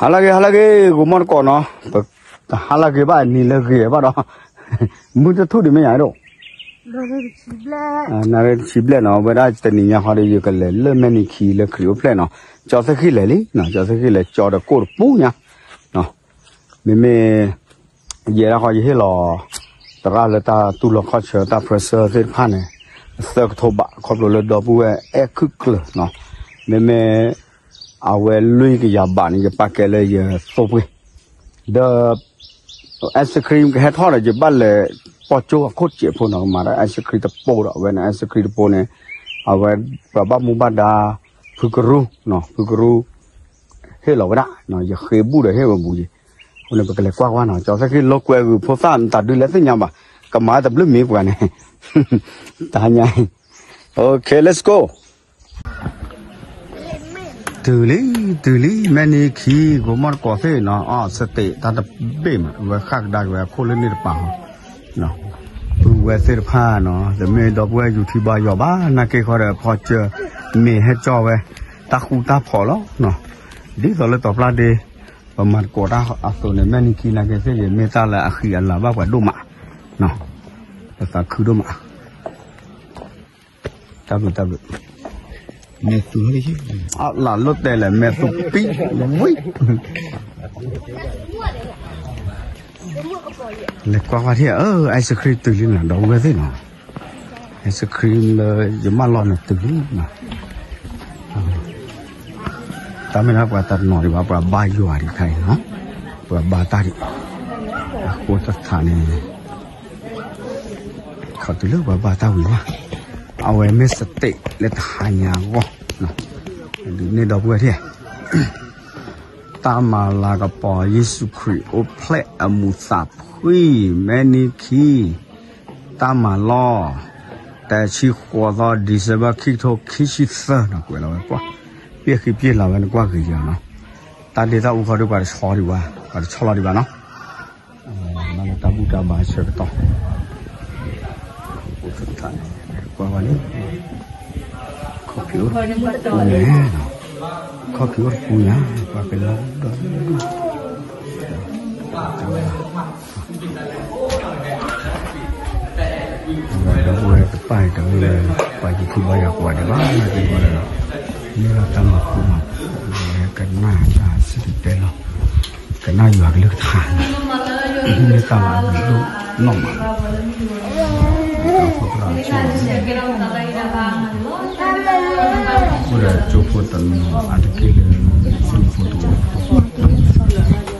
ဟါလၢဂ့ၤ ဟါလၢဂ့ၤ ဂိၤမီၢ်တကိးနီၤ, ပဟါလၢဂ့ၤဘၣ် နံၤလၢဂ့ၤဘၣ်ဒီး မုၢ်တထူၣ်ဒံးမ့ၢ်ယၤဒိၣ်, နၣ်ရံၣ်တဆံဘျဲၣ်နီၤ, ဝဲဒၣ်တနံၤညါဃီဒီး ယကလဲၤလၢမဲၢ်နံၤခံလၢခရံာ်အိၣ်ဖျဲၣ်နီၤ, ကၠီသ့ၣ်ဃံၣ်လဲၤလံ, ကၠီသ့ၣ်ဃံၣ်လဲၤကၠီဒီးကိၣ်တပူၤညါ, မ့မ့ၢ် ယဲဒၣ်ဃီယဟ့ၣ်လီၤ သရၣ်လၢတၢ်တူၢ်လိာ်ခီၣ်ဆၢတၢ် pressure သ့ၣ်တဖၣ်န့ၣ် သၢကထိဘး ခီဖျိလၢဒီပုၢ်ဝဲၢ်အဲၣ်ခုၣ်ကျၢၤနီၤ, မ့မ့ၢ် အဝဲလွံၢ်ကယၤဘးန့ၣ် ယပာ်ကဲလၢယသိပှ့ၤ, ဒီး ice cream ကဟဲထီၣ်ဒီး ယဘၣ်လဲၤပီၢ်ကၠိအခိၣ်စဲးဖိနီၤ, ကမၤဒီး ice cream တပိဒီး အဝဲန့ၣ် ice cream တပိန့ၣ် အဝဲပှၤဘၣ်မူဘၣ်ဒါ ဖုကရူ ဖုကရူ ဟ့ၣ်လီၤဝဲဒၣ်, ယဃ့ဘူၣ်ဒီးဟ့ၣ်ဝဲဘူးယံၤ, အဃိန့ၣ် ပကလဲၤကွၢ်ကွၢ်နီၤ, ကၠီသ့ၣ်ဃံၣ်လိာ်ကွဲဂုာ်ဖိသၣ် မတၤဒုလဲၣ်သ့ၣ်ညါဘၣ်, ကမၤတဘျုးမံၤပှၤန့ၣ်, တဟါညါအံၤ, OK let's go. တုၤလံ တုၤလံ မဲၢ်နံၤခံ ဂိၤမီၢ်တကိးသ့ၣ်နီၤ, အီ စတ့း တၢ်တဘ့ၣ်မး ဝဲဃၣ်ကဒါက့ၤဝဲအခိၣ်လၢန့ၣ်တပၤဟီ, ပုၢ်ဝဲၢ်သ့ၣ်တဖၣ်နီၤ, တမ့ၢ်ဒီပုၢ်ဝဲၢ်ယူၤထံဘါယွၤဘၣ် နာ်က့ဃီဒီး ဖီစၢၤ မ့ၢ်ဟဲကၠီဝဲ တၢ်ဃူတၢ်ဖိးလီၤ, ဒ်သိးလၢတီၤပျၢ်ဒ့ ပမၤတကိးတၢ်အသိးန့ၣ် မဲၢ်နံၤခံနာ်က့သ့ၣ်ဂ့ၤ မ့ၢ်တၢ်လၢအဃံအလၤဘၣ်ပှၤဒိၣ်မး, ပသးခုဒိၣ်မး တၢ်ဘျုးတၢ်ဘျုး, မဲာ်သူၣ်လီၤ, အလၢ်လိၣ်တဲလဲၣ် မဲာ်သူၣ်ပံၤဝံၤ, လဲၤကွၢ်ကွၢ်ထံၣ်ဧၢ, ice cream တုၤလံနီၤ ဒီပုၢ်ဝဲၢ်သ့ၣ်နီၤ, ice cream လၢယမၢလီၤန့ၣ်တုၤလံနီၤ, တၢ်မ့ၢ်ဒၣ်ပှၤတနီၤဒံးဘၣ် ပှၤဘါယွၤဒံးခါအံၤနီၤ, ပှၤဘါတၢ်ဒံး, အဃိသတးန့ၣ် ခီတုၤလၢပှၤဘါတၢ်ဝံၤမး, အဝဲမ့ၢ်စတ့းလၢတဟါညါအဂီၢ်, ဒ်န့ၣ်ဒီပုၢ်ဝဲၢ်ထံၣ်, တၢ်မၤလၤကပီၤယ့ၣ်ၡူးခရံာ်အိၣ်ဖျဲၣ်အမူးသးဖှံ, မဲၢ်နံၤခံ, တၢ်မၤလီၢ်, တဆံဃိးသီ December ခံကထိခံဆံသၢနီၤ, ကွဲးလီၤဝဲကွၢ်, ပျဲၢ်ဃံပျဲၢ်လၤဝဲနကွၢ်ဂ့ၤယၤနီၤ, တၢ်ဒ့တၢ်အူခီဒီးပှၤတဆီဒံးဘၣ်, ပှၤတဆီလီၤဒံးဘၣ်နီၤ မၤလၢတၢ်ဘူၣ်တၢ်ဘါဆၢကတီၢ်, အိၣ်သတးန့ၣ် ကွၢ်ဝဲလံ, ခီၣ်ဖံးအိၣ်တပူၤညါ, ခီၣ်ဖံးအိၣ်တပူၤညါ, ပှၤကလီၤဒီး ဒီပုၢ်ဝဲၢ်တဖၣ်အံၤတမ့ၢ်လၢ ပှၤယူၤထံဘါယွၤကိးဂၤဒဲးဘၣ်, မ့ၢ်လၢတၢ်မၤဃူမၤဖိး ကနၣ်တၢ်စံၣ်တဲၤတဲလီၤ, ကနၣ်ယွၤကလုၢ်ကထါန့ၣ်, မ့ၢ်တၢ်မၤအဘျုးဒိၣ်နီၢ်မးလီၤ, အိၣ်ဒီးကၠိဖိတနီၤအါတက့ၢ်လၢ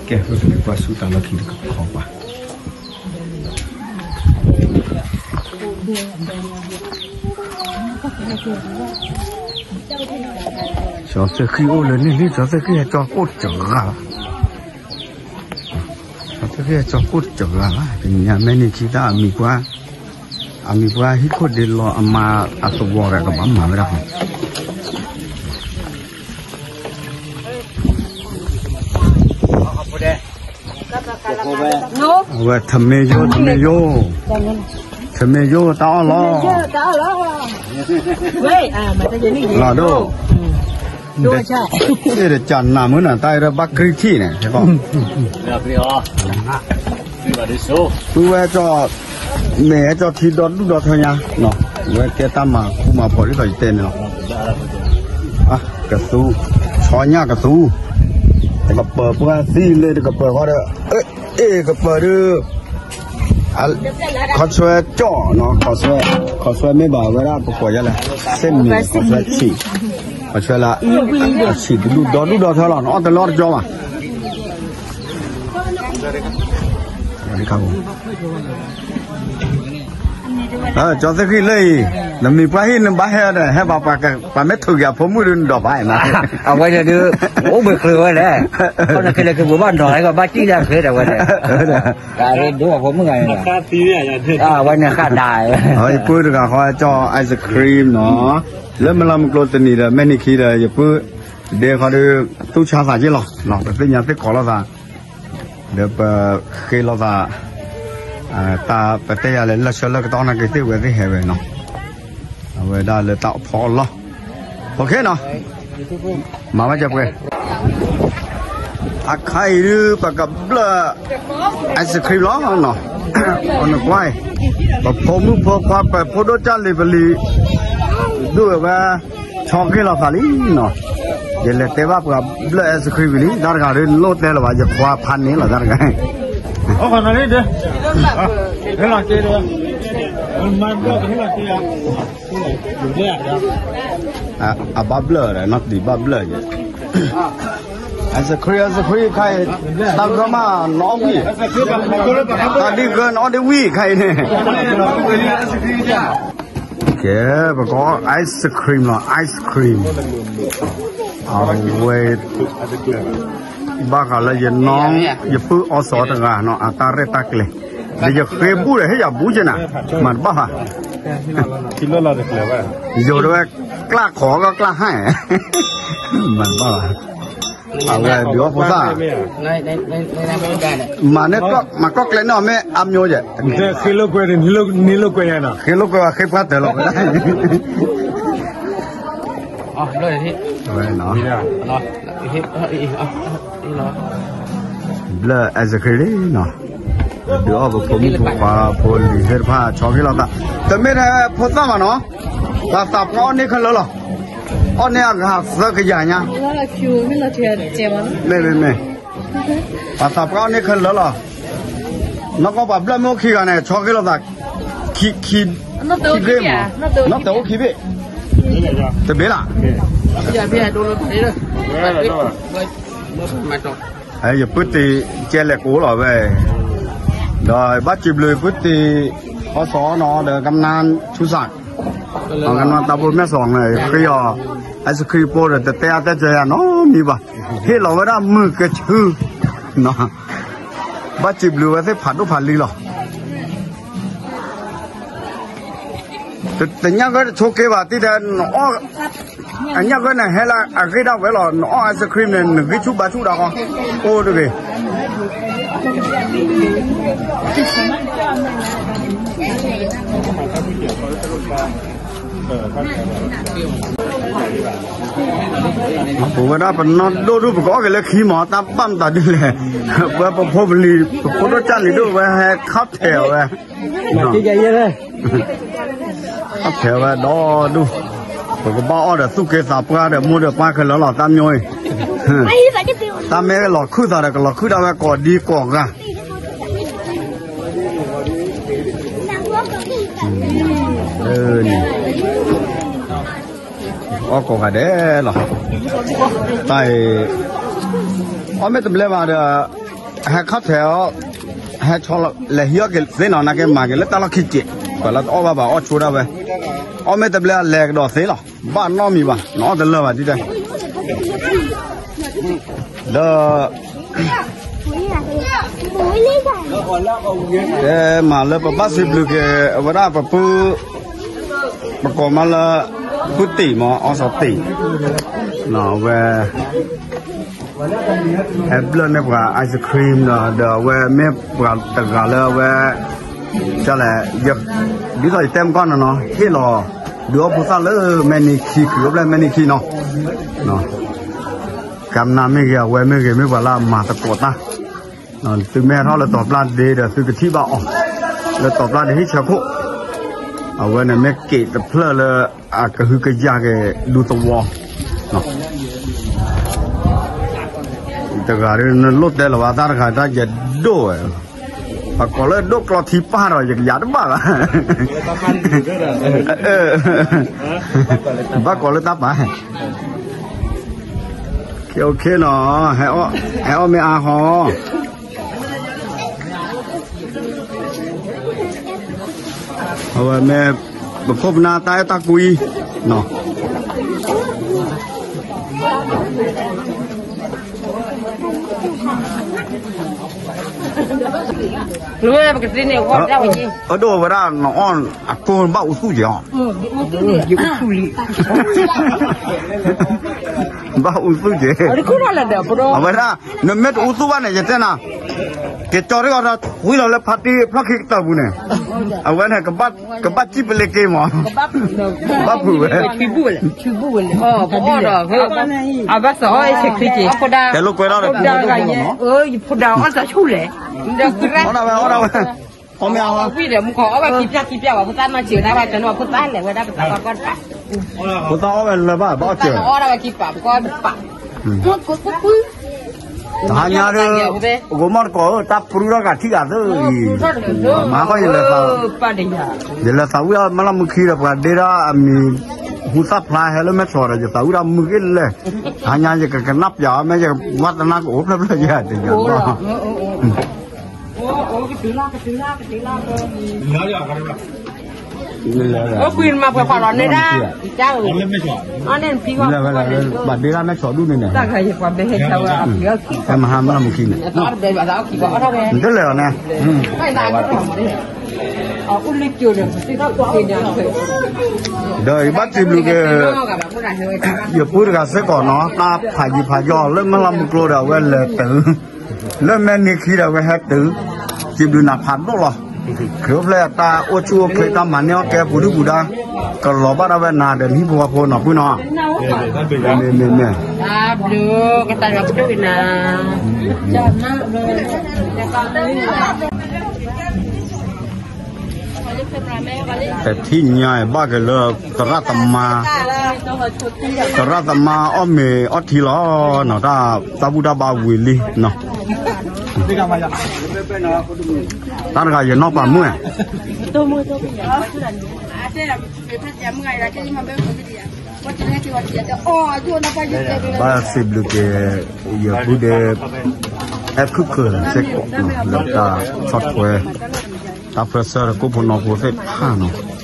ကဲ ဃိတမ့ၢ်ကွၢ်ဆူတၢ်လီၢ်ခံတကပၤဃီပၤ ကၠီသ့ၣ်ဃံၣ်အိၣ်လၢန့ၣ်လံ, ကၠီသ့ၣ်ဃံၣ်ဟဲကၠီကိၣ်တစှၤဂၤလီၤ, ကၠီသ့ၣ်ဃံၣ်ဟဲကၠီကိၣ်တစှၤဂၤလီၤ, တနံၤညါမဲၢ်နံၤခံတၢ်အမံၤပှၢ်, အမံၤပှၢ်ဟံၣ်ခိၣ်ဒ့လီၤအမါအသဝီဒီးကဘၣ်မၤဝဲဒၣ်ဃီ အဝဲထမ့ၢ်ယိၣ် ထမ့ၢ်ယိၣ်, ထမ့ၢ်ယိၣ်တၢ်အီၣ်လီၤ, လီၤဒိၣ်, အဲၣ်ဒိးကနၣ်မုၢ်နၤ တၢ်အဲၣ်ဒိးဘၣ်ကြံထံၣ်န့ၣ်, ပုၢ်ဝဲၢ်ကၠီ မ့ၢ်ဟဲကၠီထံဒီဒူၣ်ဒီထၢညါ, ဝဲကဲတၢ်မၤဃူမၤဖိးဒ်သိးယတဲန့ၣ်လီၤ, ကသူ, ဆီညၣ်ကသူ, တကပၤပှၢ်သံလၢတကပၤဃီဒီး, အ့ၣ်ကပၤဒုး ခီဆွဲကၠီၣ်နီၤ, ခီဆွဲမ့ၢ်ဘၣ်ဝဲဒၣ်ပကိးယါလဲၣ်, စ့ၣ်မံၤ ခီဆွဲဆံး, ခီဆွဲလၢ အဆံးတဒူၣ်ဒီဒူၣ်ဒီထၢလီၤ, နအီၣ်တလီၢ်တကၠီဘၣ် ကၠီသ့ၣ်ဃံၣ်လၢအံၤ, နမံၤပှၢ်ဟံၣ်နဘၣ်ဟဲဒီး ဟဲဘၣ်ပှၤမ့ၢ်ထုးက့ၤအဖိမုၣ်ဒုးနဒီးဖးအံၤမး, အဝဲန့ၣ်ဒုး, အိၣ်ဘှံးချုးဝဲလဲၣ်, အဃိန့ၣ်ခဲလၢာ်က့ၤပှၤဘၣ်နီၤ ဟဲကဘၣ်စံၣ်လၢအချ့ဒီးဝဲန့ၣ်, ဒ်အဖိမုၣ်ဂၤန့ၣ်, အဝဲန့ၣ်ဃၣ်ဒါ, ယပုၢ်တဂၤဃီကၠီ ice cream နီၤ, လၢမလၤမုၢ်ကျိၤတနံၤဒီး မဲၢ်နံၤခံဒီး ယပုၢ်ဒဲဃီဒီး သူၣ်ဆါသးက့ၢ်လီၤ, ပသ့ၣ်ညါသ့ၣ်ခိးလိာ်သး ဒီးပဃ့လိာ်သး, တၢ်ပတဲယၤလဲၣ် လၢဆၢလၢကတီၢ်နာ်က့သ့ၣ်ဝဲသ့ၣ်ဟဲဝဲနီၤ, အဝဲဒၣ်လၢတၢ်အိၣ်ဖီအလီၢ်, အိၣ်ခ့နီၤ, မၤဝဲကပှဲၤ အခါအံၤဒုး ပကဘျၢၣ် ice cream လီၤနီၤ. အနကွၢ်, ပဖိမုၣ်ဖိခွါ ပဖိဒိၣ်ကၢ်လံၤပလံၤ ဒိၣ်ဝဲ ဆီက့ၣ်လီၤသးလံနီၤ. ယလဲၤတဲဘၣ်ပှၤဘျၢၣ် ice cream ဝံၤလံ တၢ်တဂၤဒုးလိၣ်တဲလၢၤဘၣ် ယခွါဖးန့ၣ်လီၤ တၢ်တဂၤ. အဘၣ်ဘျၢၣ်ဒီး နီၢ်တံၤဘၣ်ဘျၢၣ်ယဲ ice cream, ice cream ခါအံၤ တၢ်ဂၢၢ်မး နအီၣ်ဝံၣ်, တၢ်ဒ်ဂၢၢ်နအီၣ်ဒ်ဝံၣ်ခါအံၤန့ၣ်. ကဲ ပက ice cream လီၤ ice cream. အဝဲ ဘၣ်ဃးလၢယနီၢ် ယပုၢ်အီစီတဂၤနီၤ အတၢ်ရဲၣ်တၢ်ကျဲၤ, ဒီးယဃ့ဘူးဒီးဟ့ၣ်ယၤဘူးက့နၤ, မၤတဘၣ်ဘၣ်. ယိၤတဝဲ ကျၢ်ခိးကကျၢ်ဟဲၣ်, မၤတဘၣ်ဘၣ်. အဝဲဒုးအီၣ်ဖိသၣ်, မၤန့ၢ် မၤကီၢ်ကျဲန့ၢ်အီၤမ့ၢ်အါမျိၤယဲ, ဃ့လိာ်ကွဲ, ဃ့လိာ်ကွဲဃ့ပှၢ်တၢၢ်လီၤ. အဝဲ ဘျၢၣ် ice cream လံနီၤ, ဒုးအီၣ်ပဖိမုၣ်ဖိခွါဖိလံၤဟဲတဖၣ် ဆီက့ၣ်လီၤသး, တမ့ၢ်ထဲဖိသၣ်မးနီၤ, ပှၤသးပှၢ်အီၣ်န့ၢ်ခဲလၢာ်လီၤ, အီၣ်န့ၢ်အဂၤသၢကယၤညါ, မ့ၢ်မ့ၢ်မ့ၢ်, ပှၤသးပှၢ်အီၣ်န့ၢ်ခဲလၢာ်လီၤ, နီၢ်ကီၢ်ပှၤဘျၢၣ်မ့ၢ်အိၣ်ခံဂၤန့ၣ် ဆီက့ၣ်လီၤသး, ခံ, ခံဘ့ၣ်မး, နီၢ်တအိၣ်ခံဘ့ၣ်, တဘ့ၣ်လၢ ယပုၢ်တံၤကဲလဲၣ်ကိးလီၤဝဲ, ဒီးဘၣ်စံးဘျုးပုၢ်တံၤ အီစီနီၤ ဒီးကမနါဆူစး, ကမနါတၢ်ဘိမဲာ်စီၤန့ၣ် ဃ့အီၤ ice cream ဖိဒီး တတဲအါတဲစၢၤယၤနီတမံၤဘၣ်, ဟ့ၣ်လီၤဝဲဒၣ်မုာ်ကဆူ, ဘၣ်စံးဘျုးဝဲသ့ၣ်ဖးဒိၣ်ဖးလံၤလီၤ. တညၣ်ဂၢၢ်တဆိးက့ဘၣ် တံၤတဲ, အညၣ်ဂၢၢ်န့ၣ်ဟဲလၢအဂ့ၢ်ဒၣ်ဝဲလီၤ, နအီၣ် ice cream န့ၣ် နဂံၢ်ဆူၣ်ဘါဆူၣ်ဒၣ်ဃီ, အိၣ်တဂ့ၤ. ပဝဲဒၣ်ပနီၢ်ဒိၣ်ဒုး ပကအီၣ်က့ၤလၢခံမး တၢ်ဘၣ်မတၤဒ်လဲၣ်, ပဝဲပဖိပလံၤ ပဖိဒိၣ်ကၢ်လံၤဒိၣ်ဝဲဟဲခီၣ်ထဲးအီၤဝဲ ခီၣ်ထဲးဝဲဒီဒူၣ်, ပကဘၣ်အီၣ်ဒီးသူၣ်က့သးပှၢ်ဒီးမိၢ်ဒီးပၢ်ခဲလၢာ်လီၤ တၢ်မ့ၢ်အံၤ, တၢ်မ့ၢ်လီၤခုၣ်သးဒီးကလီၤခုၣ်ဒၣ်ဝဲကိးဒံကိးဂၤ, အီၣ်ကိးဂၤဒဲးလီၤ, တၢ်အံၤ, အီၣ်မ့ၢ်တဘျဲဘၣ်ဒီး ဟဲခီၣ်ထဲးအီၤ, ဟဲဆီလီၤ လဲၤဟံးအီၣ်က့ၤသ့နီၤ နာ်က့မၤက့ၤလၢတၢ်လီၢ်ခံက့ၤ, ပှၤလၢတအီၣ်ဘၣ်ဘၣ်အီၣ်ဆိဒၣ်ဝဲ, အီၣ်မ့ၢ်တဘျဲအလဲၤကဒီးသ့လီၤ, ဘၣ်နီတမံၤဘၣ် နအီၣ်တလၢာ်ဘၣ်ဒ်တဲ, ဒီး တဲမၤလၢပဘၣ်စံးဘျုးက့ၤ အဝဲဒၣ်ပပုၢ်, ပကိးမးလၢ ပုၢ်တံၤမး အီစီတံၤ, အဝဲ ဟဲဘျၢၣ်န့ၢ်ပှၤ ice cream ဒီး ဒီးအဝဲမ့ၢ်ပှၤတဂၤလၢအဝဲ လဲၣ်, ဒ်သိးယတဲမကီၢ်နီၤနီၤ ဟ့ၣ်လီၤ ဒုးအီၣ်ဖိသၣ်လၢမဲာ်နံၤခံ ခုးအိၣ်ဖျဲၣ်မဲာ်နံၤခံနီၤ, ကမနၤမ့ၢ်ဂ့ၤ အဝဲမ့ၢ်ဂ့ၤ မ့ၢ်ပှၤလၢအမၤသကိးတၢ် သုမ့ၢ်ဟဲထီၣ်လၢတီၤပျၢ်ဒ့ဒီး သုကထံၣ်ဘၣ်အီၤ လၢတီၤပျၢ်ဒ့ဟံၣ်ဆၢခိၣ်, အဝဲန့ၣ်မ့ၢ်က့ၤတဖျၢၣ်လၢ အကဟုကယာ်က့ၤဒူသဝီ, တဂၤဒ်နလိၣ်တဲလၢၤဘၣ် တၢ်တဂၤတၢ်ယဲဒိၣ်ဝဲ, ပကိးလၢဒိၣ်ကျီထံပၢ်ဒီး ယကယၤတဘၣ်ဘၣ်, ဘၣ်ကိးလၢတၢ်ပာ် OK နီၤ, ဟဲအီၣ်မ့ၢ်အါဟီ, အဝဲမ့ၢ် ပခိၣ်ပနၢ်တၢ်အဲၣ်တၢ်ကွံနီၤ, အဒိၣ်ဝဲဒၣ်နအီၣ်အကိၢ်ဘၣ်အူသူၣ်က့ၤအီၤ, ယအူသူၣ်လံ, ဘၣ်အူသူၣ်က့ၤ, အဝဲဒၣ် နမ့ၢ်တအူသူၣ်ဘၣ်န့ၣ် ယတဲနၤ, က့ၤကၠီထံအီၤဒီး ဝံၤလီၤလၢဖါတံၢ်ဖျီၣ်ခံကတၢၢ်ပူၤန့ၣ်, အဝဲန့ၣ် ကဘၣ်စံၣ်ပလ့က့မး, ဘၣ်ဖုးဝဲ, ဆူဘူၣ်ဝဲလဲၣ်, ဆူဘူၣ်ဝဲလဲၣ်, အဘၣ်စၢၤအီၣ်အဲၣ်ဆဲးချ့က့ၤ, ဖိဒါ, တဲလိာ်ကွဲဒီး ဖိဒါအီၣ်တၢ်ဆူၣ်လဲၣ်, အီၣ်ဒၣ်ဝဲ အီၣ်ဒၣ်ဝဲ, အီၣ်မ့ၢ်အီၣ်ဝဲ ဝံၤဒီး မူခိၣ်အီၣ်ဝဲခံပျၢ်ခံပျၢ်ဘၣ် ဖိသၣ်နီၢ်စၢၤဒၣ်ဘၣ် ကၠီနီၢ်ဖိသၣ်လဲၤဝဲဒၣ်ပသးကီၢ်တပၤ, ဖိသၣ်အီၣ်ဝဲလၢၤဘၣ် ဘၣ်အီၣ်စၢၤ, ဖိသၣ်အီၣ်ဝဲခံပၤ ပကီၢ်တပၤ, တဟါညါဒီး ဂိၤမီၢ်တကိးဧၢ တၢ်ပြူထီၣ်ဂၤထံၣ်ဂၤသၢအံၤ, မၤဃီယလဲၤသး, ယလဲၤသးဝံၣ်အီၣ်မ့ၢ်လီၢ်မုၢ်ခံဒီး ပှၤဒ့ဒၣ်အမံၤ ဟူသၣ်ဖျါဟဲလၢမဲၢ်ဆီးဒီး ယသးဝံၣ်ဒၣ်မုၢ်က့ၤလဲၣ်, တဟါညါယကကနၣ်ပျးအီၤ မ့ၢ်ယဝါသနာကအိၣ်ဖျၢၣ်ဖျၢၣ်ယဲၢ်တယၤလီၤ အိၣ်ကွံာ်မၤပှဲၤပှဲၤလီၤန့ၣ်ဒၣ်, ဘၣ်ဒ့ဒၣ်မဲၢ်ဆီးဒူၣ်န့ၣ်န့ၣ်, တၢ်ဂၤယပှၤဘဲဟဲဆါဝဲအဖံးအီၣ်ခံ, ဟဲမၤဟါမ့ၢ်လီၢ်မုၢ်ခံန့ၣ်, နတလဲၤအီၤန့ၣ်, ဒီးယဘၣ်စံးဘျုးက့ၤ ယပုၢ်တဂၤစ့ၢ်ကီးနီၤ, တၢ်ဖးယံၤဖးယီၤလၢမ့ၢ်လီၢ်မုၢ်ကျိဒီး အဝဲလဲၤတုၤ လၢမဲၢ်နံၤခံဒီး အဝဲဟဲတုၤ, စံးဘျုးနၤဖးဒိၣ်လီၤ. ခရံာ်အိၣ်ဖျဲၣ်တၢ်အိၣ်ဆူၣ်အိၣ်ချ့ တၢ်မၤန့ၢ်အီၣ်ကဲပူၤဒုၣ်ပူၤဒါ ကလီၤဘၣ်ဒၣ်ဝဲနၤဒီးနဟံၣ်ဖိဃီဖိနီၤ ပုၢ်နီၤ, မ့ၢ်မ့ၢ်မ့ၢ် တၢ်ဘျုးကတၢၢ်ဒီးပဒိၣ်က့ၤနၤ တထံၣ်ညါဘၣ်က့ၤလၢ သရၣ်သမါ, သရၣ်သမါအီၣ်မ့ၤအီထံလီၤနီၤ, တၢ်ဘူၣ်တၢ်ဘါဝံၤလံနီၤ, တၢ်တဂၤယနီၢ်ပာ်မုၣ်ဧါ, ဘၣ်စံးဘျုးက့ၤ ယပုၢ်ဒ့ အဲၣ်ခုၣ်ခုၣ်စ့ၢ်ကီး လၢတၢ်ဆီၣ်ထွဲ တၢ်ပၢၢ်ဆၢဒီးကိၣ်ဖိနီၢ်ဖိသ့ၣ်တဖၣ်နီၤ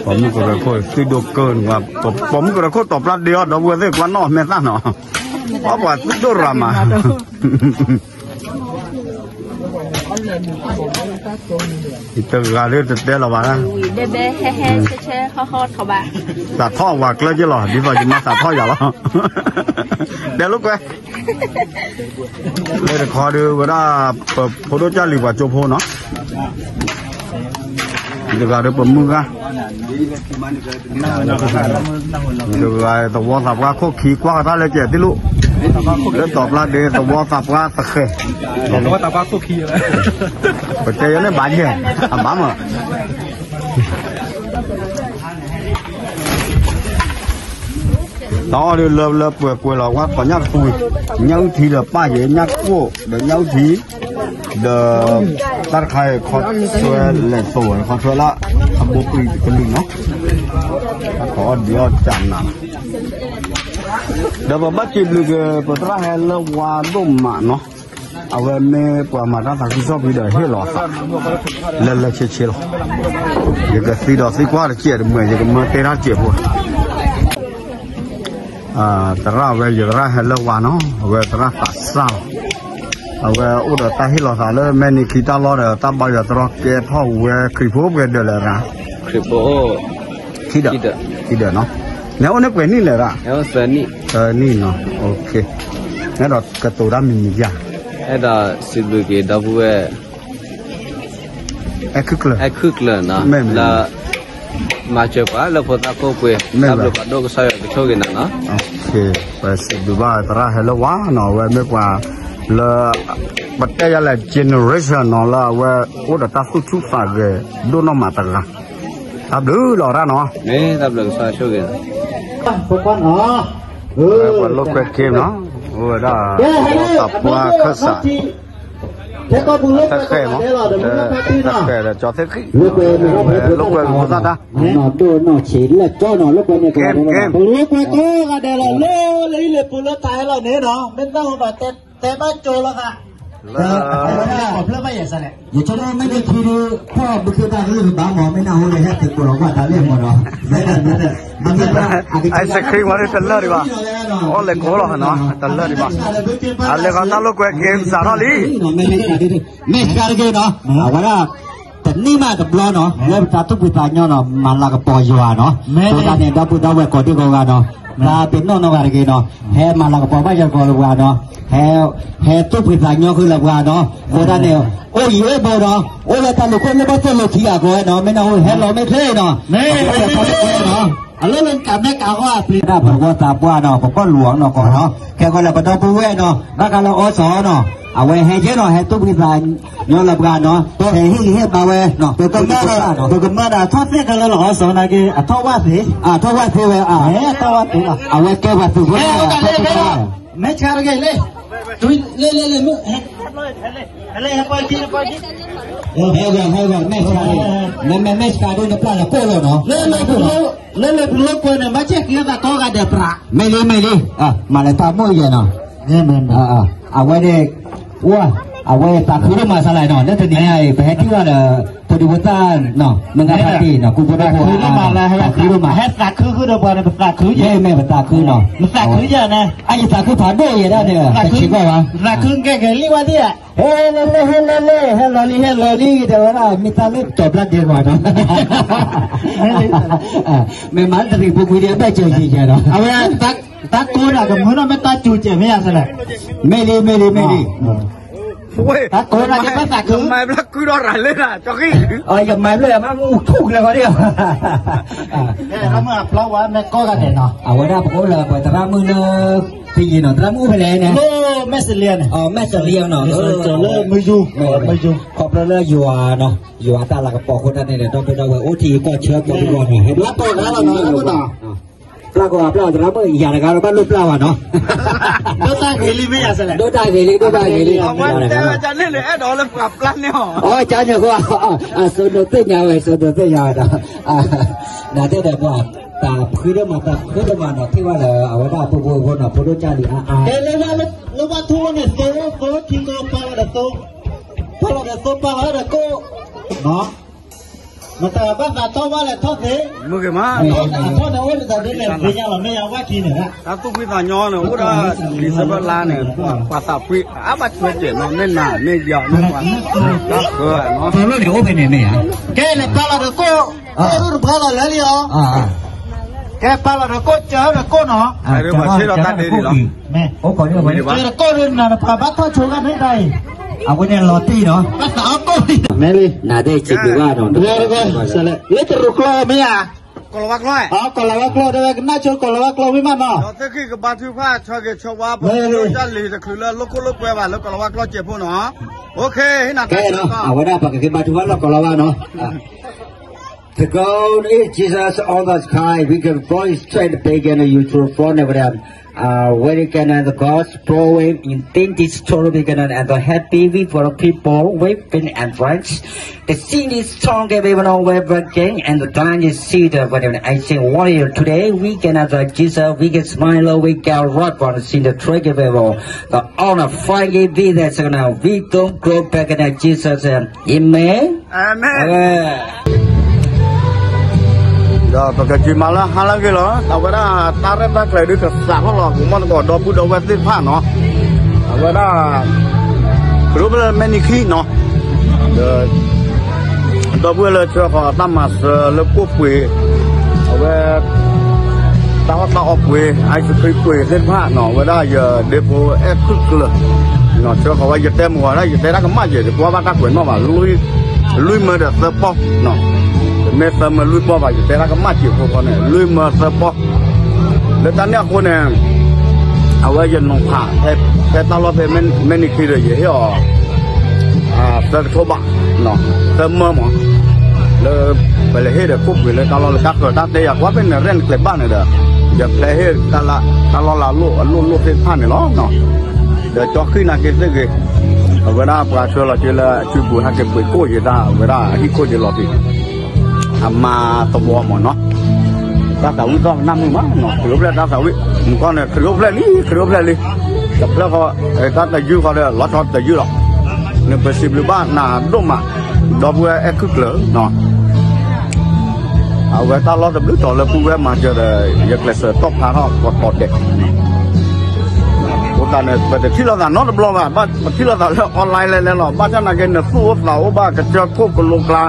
ပိာ်မုၣ်ကရၢခိၣ် သုဒိၣ်ကၢၢ်န့ၣ်, ပိာ်မုၣ်ကရၢခိၣ် တီၤပျၢ်ဒ့အီၤ ဒီပုၢ်ဝဲၢ်သ့ၣ် ကွၢ်နီၣ်မဲာ်သၣ်နီၤ, အီၣ်ပှၤသုဒိၣ်ရၤမး ယတဂၤဒီးတတဲလီၤဘၣ်, ဒဲဘဲဟဲဟဲဆဲဆဲဟီၣ်ဟီၣ်ထီၣ်ဘၣ်, သးထီၣ်ဝၤကျၢၢ်က့လီၤ, ဒ်သိးယမါသးထီၣ်ယၤလီၤ, တဲလိာ်ကွဲ လၢတခီဒီးဝဲဒၣ် ပဖိဒိၣ်ကၢ်လံၤပှၤကၠိဖိနီၤ, တဂၤဒီးပမုၢ်ဂၤ တဂၤသဝီသးပှၢ်ခိၣ်ခံ ကွၢ်ကတၢၢ်လၢကဲးတံၢ်လိာ်, လၢတီၤပျၢ်ဒ့သဝီသးပှၢ်သဃဲၤ, ပတဲယၤန့ၣ်ဘၣ်ယဲၢ် အဘၣ်မး တၢ်အီၣ်ဒီးလၢလၢပှဲၤပှဲၤလီၤ ဝဲပှၤညၣ်တပူၤ, ညၣ်အုၣ်ထံဒီးပၢ်ယဲၢ် ညၣ်ကိၣ်ဒီးညၣ်အုၣ်ထံ, ဒီးတၢ်တခါအံၤခီဆွဲလဲၤသိးဝဲ ခီဆွဲလၢ အဘိပှံၤတကလုာ်နီၤ, တၢ်ခီအီၣ်ဒံးအီၣ်ကၢ်နၤလီၤ, ဒီးပဘၣ်စံးဘျုးက့ၤ ပသရၣ်ဟဲလၢဝါဒိၣ်မးနီၤ, အဝဲမ့ၢ်ပှၤမၤတၢ်သးခုကစီၣ်ဖုဒီးဟ့ၣ်လီၤသး လၢလၢဆ့ဆ့လီၤ, ယကသံဒီးသံကွၢ်တစဲးတမှဲၤ ယကမၢတဲတၢ်တစဲးဖိ သရၣ်ဝဲ ယသရၣ်ဟဲလၢဝါနီၤ, အဝဲသရၣ်သးစၢ်လီၤ, အဝဲအိၣ်ဒီးတၢ်ဟ့ၣ်လီၤသးလၢမဲာ်နံၤခံတၢ်လီၢ်ဒီး တၢ်ဘါယွၤတြီကဲထီၣ်ဝဲ ခရံာ်ဖိပှဲၤဒၢးလဲၣ်ရၣ်, ခရံာ်ဖိ ခံဒၢး, ခံဒၢးနီၤ, နအိၣ်န့ၣ်ပှဲၤနံၣ်လဲၣ်ရၣ်, သၢနံၣ်နီၤ, အဲၣ်ဒိးကတိၤတၢ်မံၤမံၤယါ, အဲၣ်ဒိးစံးဘျုးက့ၤဒီပုၢ်ဝဲၢ် အဲၣ်ခုၣ်ကျၢၢ်, အဲၣ်ခုၣ်ကျၢၢ်နီၤ, လၢ မၤစၢၤပှၤလၢဖိသၣ်ခိၣ်ပှ့ၤ, တၢ်ဘျုးဖးဒိၣ်ကစၢ်ယွၤကဆိၣ်ဂ့ၤနၤနီၤ, ပစံးဘျုးဘၣ်သရၣ်ဟဲလၢဝါနီၤ, အဝဲမ့ၢ်ပှၤလၢ ပတဲယၤလဲၣ် generation နီၤ လၢအဝဲအိၣ်ဒီးတၢ်သူၣ်ဆူၣ်သးဂဲၤဒိၣ်နီၢ်မးတဂၤ, တၢ်ဘျုးလီၤရၣ်နီၤ, တၢ်ဘျုးကစၢ်ဆိၣ်ဂ့ၤ, ပှၤလိာ်ကွဲက့ၤနီၤ, အိၣ်ဝဲဒၣ် သးပှၢ်ခၢၣ်စး တၢ်ဃဲၤမး, တၢ်ဃဲၤဒီးကၠီသ့ၣ်ဃံၣ်, လိာ်ကွဲက့ၤဖိသၣ်တၢ်, ကဲ ကဲ ပလိာ်ကွဲကိးဂၤဒဲးလီၤ လၢလၢယလံာ်ပူၤလၢတၢ်ဟဲလီၤန့ၣ်နီၤ, မ့ၢ်တၢ်ဟူဘၣ်တဲ တဲဘၣ်ကၠိလီၤသး, လၢ ဖျၢၣ်ဘၣ်ယဲၢ်စၢ်န့ၣ် ယဆိကမိၣ်မ့ၢ်န့ၣ်ခံဒုး ဖီၣ်ဘုခ့တၢ်ကလုၢ်ကဘၣ်မး မ့ၢ်နၢ်ဟူလၢဟဲသုးကိးလီၤကွၢ်တၢ်လၢမးဒီး အဲၣ်စခရံးမး တလၢာ်ဒံးဘၣ်, အီၣ်လဲၤကိးလီၤနီၤ တလၢာ်ဒံးဘၣ်, အလဲၤခီတၢ်လိာ်ကွဲက့ၤစးထီၣ်လံ, မ့ၢ်စှၤတဂ့ၤနီၤ အဝဲဒၣ် နံၣ်မးတဘျီနီၤ လၢပတၢ်သူၣ်ဖှံသးညီနီၤ မၤလၤကပီၤယွၤနီၤ, အဃိသတးန့ၣ် ဒီပုၢ်ဒီဝဲၢ်ကိးဒံကိးဂၤနီၤ, သးပ့ၤနီၣ်နီၢ်ဂၤတဂ့ၤနီၤ, ဟဲမၤလၤကပီၤဘၣ်ယွၤကိးလၢပှၤနီၤ, ဟဲ ဟဲသူၣ်ဖှံသးညီဃုာ်လၢပှၤနီၤ, အဃိသတးန့ၣ် အိၣ်ယံၤအိၣ်ဘူးနီၤ, အိၣ်လၢတၢ်လူၤခိၣ်လၢဘၣ်သိၣ်လိခံဂၤကိးဝဲနီၤ, မ့ၢ်နီၢ်ဟဲလီၤမ့ၢ်ချ့နီၤ, အလၢလၢကးမဲကးဂီၢ်အပျံၤဒၣ် ပဂီၢ်သးပှၢ်နီၤ, ပကီၢ်လူၤအီၤနီၢ်ကီၢ်နီၤ, ခဲကီးလၢပဒီပုၢ်ဝဲၢ်နီၤ, ဘၣ်ဃးလၢအီစီၤနီၤ, အဝဲဟဲက့ၤနီၤ ဟဲသူၣ်ဖှံသးညီလၢပှၤနီၤ, ဟဲဟ့ၣ်ဂံၢ်ဟ့ၣ်ဘါဝဲနီၤ, ပကမၤဒီးထီၣ်သ့ၣ်ကလၢလီၤအီစီၤနာ်က့ အထီၣ်ဝၣ်သ့, အထီၣ်ဝၣ်သ့ဝဲ, အထီၣ်ဝၣ်သ့ဝဲ, အဝဲကဲပှၤသုးဖိ မ့ၢ်ဆါတဂ့ၤလံ, လ့လ့လ့ ဟဲဂီၤ ဟဲဂီၤ မဲၢ်ဆါ, မ့မ့ၢ်မဲၢ်ဆါဒ်နပျၢ်လၢကိၣ်လီၤနီၤ, လၢလၢပူၤလၢကွဲန့ၣ် ဘၣ်ဆဲးက့ၤသးကိးဂၤဒဲးပြး, မ့ၢ်လံ မ့ၢ်လံ, မၤလၢတၢ်မိၣ်ယဲနီၤ, အဝဲန့ၣ်, အဝဲသးခုဒိၣ်မးစးလဲၣ်နီၤ, လၢတနံၤညါအံၤ ပဟဲထံၣ်ဘၣ်ဒီး ဖိဒံဖိသၣ်နီၤ, မုၢ်ဂၤဖးတံၢ်နီၤ, ကူဖိဒိၣ်ဖိ, သးခုဒိၣ်မး, ဟဲသးခုဃုာ်ဒီးပှၤန့ၣ် ပသးခုယဲ, မ့ၢ်မ့ၢ်ပသးခုနီၤ, ပသးခုယဲန့ၣ်, အယသးခုဖးဒိၣ်ယဲဒၣ်န့ၣ်, သးခုကဲကဲလံဝဲဒၣ်ဧါ, ဟဲလီၤလံ ဟဲလီၤလံ ဟဲလီၤလံ ဟဲလီၤလံ တဲဝဲဒၣ် မ့ၢ်တၢ်လၢကတီၤဘျါဒဲးကွၢ်နီၤ, မ့ၢ်မၤတရံးပူၤကွံာ်ဒံး အဘၣ်စၢၤယံၤယဲနီၤ, အဝဲ တၢ်ကိးဒၣ်ကမုာ်နီၢ်မ့ၢ်တၢ်စူၤစဲးမ့ၢ်ဧါစလဲၣ်, မ့ၢ်လံ မ့ၢ်လံ မ့ၢ်လံ, တၢ်ကိးဒၣ်ကဘၣ်သးခု, ယမၤဘျီယမၤမူထူၣ်ကလဲၤဂီၤဒံး, အဝဲဒၣ်ပကအိၣ်လၢပှၤသရၣ်မုၣ်လၢ ဖဲယံၤနီၤ သရၣ်မုၣ်အိၣ်ဖဲလဲၣ်န့ၣ်, မဲၢ်စလံန့ၣ်, မဲၢ်စလံနီၤ, လၢမုၢ်ယူၢ်, ခီဖျိလၢယွၤနီၤ, ယွၤတၢ်လၤကပီၤအဃိသတးန့ၣ်ဒီး ဒီပုၢ်ဒီဝဲၢ်အိၣ်ထံကီၢ်ဆၢကီၢ်တဂီၢ်န့ၣ် ဟဲဘျါပှၤနီၤ, ပျၢ်ကွၢ်ပျၢ်သရၣ်မုၣ် ယၤတဂၤလီၤဘၣ်လိၣ်ပျၢ်ဘၣ်နီၤ, ဒိၣ်တၢ်ဂ့ၤလံမ့ၢ်ယၤစလဲၣ်, ဒိၣ်တၢ်ဂ့ၤလံ ဒိၣ်တၢ်ဂ့ၤလံ, အဝဲတဲဝဲဒ်န့ၣ်လၢအဲၣ်ဒိးလၢပှၤပျၢ်န့ၢ်အီၤ, အကန့ၣ်ဃိ, အစိၤဒိးသ့ၣ်ညါဝဲ စိၤဒိးသ့ၣ်ညါဝဲဒီး, နတဲဒီးပှၤ, တၢ်ဖှံဒိၣ်မး တၢ်ဖှံဒိၣ်မးနီၤ ထံၣ်ဘၣ်လၢအဝဲဒၣ်ဖိဖိဖိနီၤ ဖိဒိၣ်ကၢ်လံအါအါ, လၢဘၣ်ထူန့ၣ် သိသိထံသိပာ်လီၤဒီးသိ, ပာ်လီၤဒီးသိပာ်လီၤဒီးကိၣ်, မတၤဘၣ်သးထီၣ်ဘၣ်လဲၣ်ထီၣ်သ့, မုၢ်က့ၤမး, အထီၣ်န့ၣ်အိၣ်ဒ်သိးဒ်လဲၣ် သ့ၣ်ညါလီၤ မ့ၢ်ယါဝဲက့ၤန့ၣ်, တၢ်သူၣ်ဖှံသးညီန့ၣ် အိၣ်ဒီး December လါန့ၣ် ပှၤသးဖှံအါဘၣ်ထွဲကဲးနီၤ မ့ၢ်နၤမ့ၢ်ယၤမ့ၢ်ပှၤ, ကဲလဲၤပာ်လီၤဒီးကိၣ်, ကိၣ်ဒိၣ်တပှၤလီၤလဲၤလံအီၤ, ကဲပာ်လီၤဒီးကိၣ် ကၢဒီးကိၣ်နီၤ, ပှၤဆ့ဒီးတၢ်ဒ့ဒံးလီၤ, ကိၣ်ဒိၣ်နၤနပှၤဘၣ်ထီၣ်ဆိဂၤမ့ၢ်တၢ်အံၤ, အဝဲန့ၣ်လီၤတံၢ်နီၤ, ဘၣ်သးအီၣ်ကိၣ်, နၤဒ့ၣ်စံးဘျုးဘၣ်နီၤ, လၢတရူးကျီၢ်မ့ၢ်ဧါ, ကီၤလၤဝါကျီၢ်, ကီၤလၤဝါကျီၢ် တဲဝဲကနၣ်ဆိကီၤလၤဝါကျီၢ်ဝံၤမးနီၤ, ဒီးသ့ၣ်ဃံၣ်ကဘါထုကဖၣ် ဆၢဂ့ၤဆၢဝါ ပှၤဒိၣ်ကၢ်လံၤတချုးလၢလိၣ်ခိၣ်လိၣ်ကွဲဘၣ်လၢကီၤလၤဝါကျီၢ်စဲးဖိနီၤ, ကဲနီၤ အဝဲဒၣ်ပှၤကက့ၤဘါထုကဖၣ်လၢကီၤလၤဝါနီၤ. The God is Jesus on the sky. We can voice straight back and you to front of them. Uh, welcome and the God's flowing in this story. We can and the happy we for people, we been and friends. The sing this song that we know we again and the time is see the when I sing warrior today. We can as a Jesus, we can smile, we can rock on the sing the track we will. The honor Friday be that so now we don't go back and Jesus and Amen. Amen. ဒီးပကစံးမးလၢဟါလၢအဂ့ၤလီၤ. အဝဲဒၣ်တၢ်ရဲၣ်တၢ်ကျဲၤဒုးကစးထီၣ်လီၤ ကမီၣ်သကိးဒီပုၢ်ဒီဝဲၢ်သ့ၣ်တဖၣ်နီၤ. အဝဲဒၣ် ခရံာ်အိၣ်ဖျဲၣ်လၢမဲၢ်နံၤခံနီၤ. ဒီး ဒီပုၢ်ဝဲၢ်လၢဆှၢဃီၤတၢ်မၤစၢၤလၢကိၣ်ပှ့ၤ အဝဲ တၢ်အီၣ်တၢ်အီပှ့ၤ ice cream ပှ့ၤသ့ၣ်တဖၣ်နီၤ, အဝဲဒၣ်ယဒ့ဖိအဲၣ်ခုၣ်ကျၢၤ ဆှၢဃီၤဝဲ ယတဲမုာ်ဝဲဒၣ် ယတဲတၢ်ကမၣ်က့ၤ တကွၢ်ဘၣ်တၢ်ကွဲးနီၣ်ဘၣ်, လွံၢ်မၢဒီးသၢပီၢ်, တမ့ၢ်သၢမၢလွံၢ်ပီၢ်ဘၣ်, ယတဲတၢ်ကမၣ်က့ၤဖိဃီန့ၣ် လွံၢ်မၢသၢပီၢ်, လၢတၢ်န့ၣ်အဃိန့ၣ် အဝဲယနီၤဖး ဖဲတၢ်လီၢ်ဖဲမဲၢ်နံၤခံဒီး ယဟ့ၣ်အီၤ သၢကထိဘး, သၢမၢမး, လၢ ပလဲၤဟ့ၣ်ဒီးကိၣ်ပှ့ၤလၢတၢ်လီၢ်လၢတၢ်ဃၢၤတၢ်တဲယၤ ကွၢ်ဖဲန့ၣ်ရဲၣ်နကျဲၤဘၣ်န့ၣ်ဒီး ယဖျဲဟ့ၣ်တၢ်လီၢ်လၢအလိၣ်အလိၣ်သ့ၣ်တဖၣ်န့ၣ်လီၤ. ဒီးကၠီဃံၣ်နာ်က့သ့ၣ်ဂ့ၤ, အဝဲဒၣ်ပှၤဆှၢလီၤက့ၤလၢအစုပူၤ ဟဲက့ၤပှ့ၤကိၣ်ယံၤတၢ် အဝဲဒၣ်အဟံၣ်ခိၣ်က့ၤလီၤက့ၤ အမၤသဝီမးနီၤ, တၢ်သးဝံၣ်သီၣ်ကနၣ်မုာ်မးနီၤ, ခရံာ်အိၣ်ဖျဲၣ်တၢ်သးဝံၣ်, မုၢ်ကီၢ်န့ၣ် ခရံာ်အိၣ်ဖျဲၣ်လံ ခရံာ်အိၣ်ဖျဲၣ်လံ, တဖျၢၣ်ဃီ တၢ်တယုၢ်ဃီဒီး လီၤဆီတယုၢ်လီၤ, နပစံးဘျုးဘၣ်နၤဒိၣ်မး, ဒီပုၢ်ဝဲၢ်အဲၣ်ခုၣ်ကျၢၤနီၤ အဝဲတၢ်လီၢ်တဘျုးတီၤလၢပုၢ်ဝဲၢ်မၤစၢၤဒီး ယကျဲးစၢးတီၣ်ဖျါထီၣ်ကတီၤဒဲး, အဃိသတးန့ၣ် ပတထံၣ်လိာ်သးနီတဘျီဘၣ်, ပထံၣ်လိာ်သးလၢ online လဲၣ်လဲၣ်လီၤ, ဘၣ်ဆၣ်နာ်က့ နသူၣ်အိၣ်သးအိၣ်ဘၣ် ကစၢၢ်ခိၣ်ကလိကျါ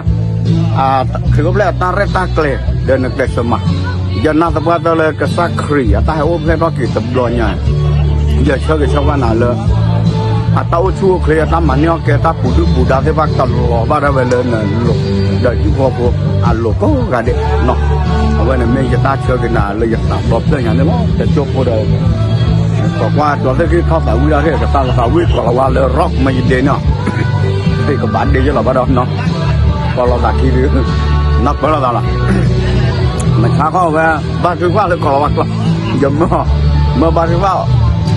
ခရံာ်အိၣ်ဖျဲၣ်အတၢ်ရဲၣ်တၢ်ကျဲၤ ဒီးနကျဲးစၢးမၤ, ယနာ်သပှၢ်တၢၢ်လၢကစၢ်ခရံာ်အတၢ်ဟဲအိၣ်ဖျဲၣ်ထီၣ်က့ၤတဘျီညါ, ယဆၢဂ့ၤဆၢဝါနၤလၢ အတၢ်အိၣ်ဆူၣ်အိၣ်ချ့ အတၢ်မၤန့ၢ်အီၣ်ကဲ တၢ်ပူၤဒုၣ်ပူၤဒါသ့ၣ်တဖၣ် ကလီၤဘၣ်ဒၣ်ဝဲလၢနလိၤ, ဒီးဟံၣ်ဖိဃီဖိအလိၤကိးဂၤဒဲးနီၤ. အဝဲန့ၣ်မ့ၢ်ယတၢ်ဆၢက့ၤနၤလၢယသးဒီဖျၢၣ်ညါန့ၣ်လီၤ. တကၠိဖိဒီး ကွၢ်ကွၢ် ကျီသ့ၣ်ခံထီၣ်သးဝံၣ်ဒၣ်က့ၤ ကသးလီၤသးဝံၣ် ကီၤလၤဝါလၢ rock မ့ၢ်ယဒ့န့ၣ်, သ့ၣ်ကဘၣ်ဒ့ယလီၤဘၣ်ဒီးနီၤ, ကီၤလီၤသးခံဒုး နီၢ်ပၢၢ်လိာ်သးလီၤ. မဆါခီဝဲ ဘါထုကဖၣ်လၢကီၤလၤဝါကျိာ်, ယမၢ, မၢဘါထုကဖၣ်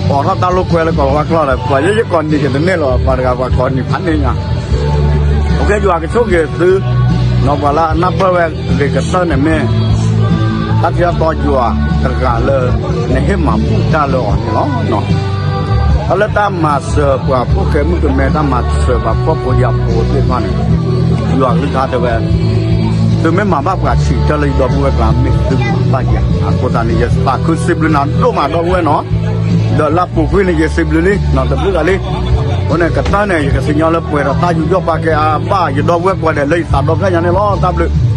အိးထီၣ်တၢ်လိာ်ကွဲလၢကီၤလၤဝါကျိာ်ဒီး ပှၤယဲယကိးနံၤက့ၤတန့ၢ်လီၤ ပှၤတဂၤပှၤကိးနံၤဖးန့ၢ်ညါ. အိၣ်ကဲ ယွၤကဆိၣ်ဂ့ၤသု, နီၢ်ပှၤလၢအနၢ်ပၢၢ်ဝဲဂ့ၤကတၢၢ်န့ၣ်မ့ၢ် တၢ်ထံၣ်အသီယွၤတဂၤလၢ နဟ့ၣ်မၤဘူၣ်တၢ်လၢအီၤန့ၣ်လီၤ. တၢ်လၢတၢ်မၤစၢၤပှၤဖိၣ်ဃဲမုၣ်ကမဲ တၢ်မၤစၢၤပှၤဖှီၣ်ဖိယာ်ဖိသ့ၣ်တဖၣ်န့ၣ်, ယွၤကလုၢ်ကထါတဲဝဲ, သုမ့ၢ်မၤဘၣ်ပှၤဆံးတၢ်လၢယဒီပုၢ်ဝဲၢ်ကျါ မ့ၢ်သုမၤဘၣ်ယၤ. အဃိသတးန့ၣ် ယသးခုစံးဘျုးနၤဒိၣ်မး ဒီပုၢ်ဝဲၢ်နီၤ, ဒီးလၢအပူၤကွံာ်န့ၣ် ယစံးဘျုးလံနီၤ တဘျုးဂၤလံ. အဃိန့ၣ် ကတၢၢ်န့ၣ် ယကစံၣ်ညီၣ်လၢပှဲၤဒီးတၢ်ယူးယီၣ်ပာ်ကဲအါဘၣ် ယဒီပုၢ်ဝဲၢ်ကိးဂၤဒဲးလၢယသးဒီဖျၢၣ်ညါန့ၣ်လီၤ. တၢ်ဘျုး